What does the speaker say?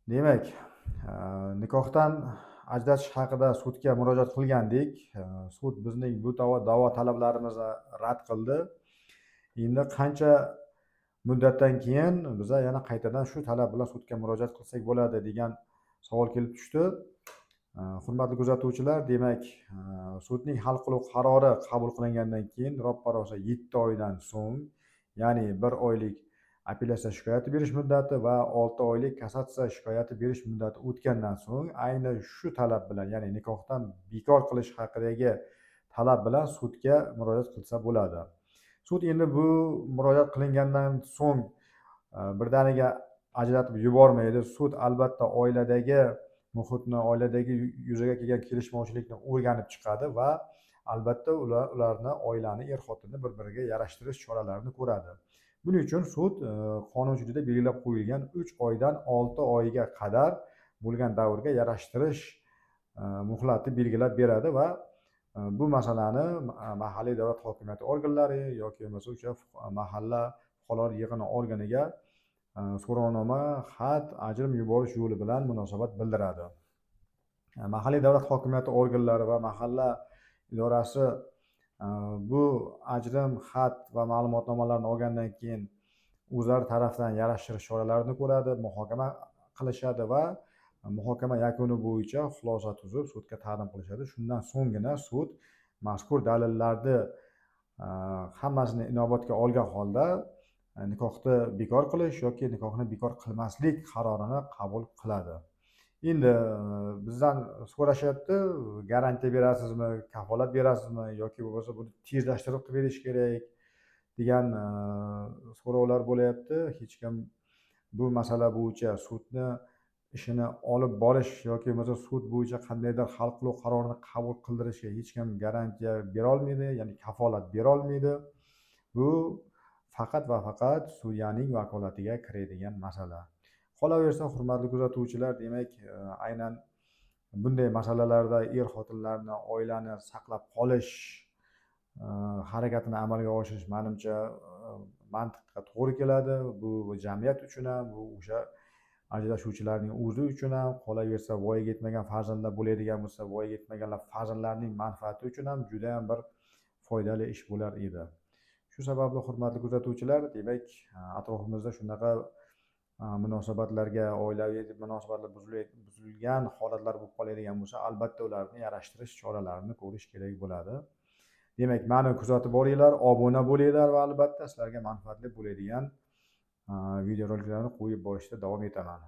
Demak, nikohdan ajratish haqida sudga murojaat qilgandik. Sud bizning bu da'vo talablarimizni rad qildi. Endi qancha muddatdan keyin biza yana qaytadan shu talab bilan sudga murojaat qilsak bo'ladi degan savol kelib tushdi. Hurmatli kuzatuvchilar, demak, sudning hal qiluv qarori qabul qilingandan keyin roppa rosa 7 oydan so'ng, ya'ni 1 oylik apellyatsiya shikoyati berish muddati va 6 oylik kassatsiya shikoyati berish muddati o'tgandan so'ng ayni shu talab bilan, ya'ni nikohdan bekor qilish haqidagi talab bilan sudga murojaat qilsa bo'ladi. Sud endi bu murojaat qilingandan so'ng birdaniga ajratib yubormaydi. Sud albatta oiladagi muhitni, oiladagi yuzaga kelgan kelishmovchilikni o'rganib chiqadi va albatta ularni, oilani, er xotinni bir biriga yarashtirish choralarini ko'radi. Buning uchun sud qonunchilikda belgilab qo'yilgan 3 oydan 6 oyga qadar bo'lgan davrga yarashtirish muhlati belgilab beradi va bu masalani mahalliy davlat hokimiyati organlari yoki bo'lmasa o'sha mahalla fuqarolar yig'ini organiga so'rovnoma, xat, ajrim yuborish yo'li bilan munosabat bildiradi. Mahalliy davlat hokimiyati organlari va mahalla idorasi bu ajrim xat va ma'lumotnomalarni olgandan keyin o'zlari tarafidan yarashtirish choralarini ko'radi, muhokama qilishadi va muhokama yakuni bo'yicha xulosa tuzib, sudga taqdim qilishadi. Shundan so'nggina sud mazkur dalillarni hammasini inobatga olgan holda nikohni bekor qilish yoki nikohni bekor qilmaslik qarorini qabul qiladi. Endi bizdan so'rashyapti: garantiya berasizmi, kafolat berasizmi yoki bo'lmasa buni tezlashtirib qilib berish kerak degan so'rovlar bo'lyapti. Hech kim bu masala bo'yicha sudni ishini olib borish yoki bo'lmasa sud bo'yicha qandaydir hal qiluv qarorini qabul qildirishga hech kim garantiya berolmaydi, ya'ni kafolat berolmaydi. Bu faqat va faqat sudyaning vakolatiga kiradigan masala. Qolaversa, hurmatli kuzatuvchilar, demak, aynan bunday masalalarda er xotinlarni, oilani saqlab qolish harakatini amalga oshirish, manimcha, mantiqqa to'g'ri keladi. Bu jamiyat uchun ham, bu o'sha ajrashuvchilarning o'zi uchun ham, qolaversa, voyaga yetmagan farzandlar bo'ladigan bo'lsa, voyaga yetmaganlar farzandlarning manfaati uchun ham judayam bir foydali ish bo'lar edi. Shu sababli, hurmatli kuzatuvchilar, demak, atrofimizda shunaqa munosabatlarga, oilaviy munosabatlar buzilgan holatlar bo'lib qoladigan bo'lsa, albatta ularni yarashtirish choralarini ko'rish kerak bo'ladi. Demak, mani kuzatib boringlar, obuna bo'linglar va albatta sizlarga manfaatli bo'ladigan videoroliklarni qo'yib borishda davom etaman.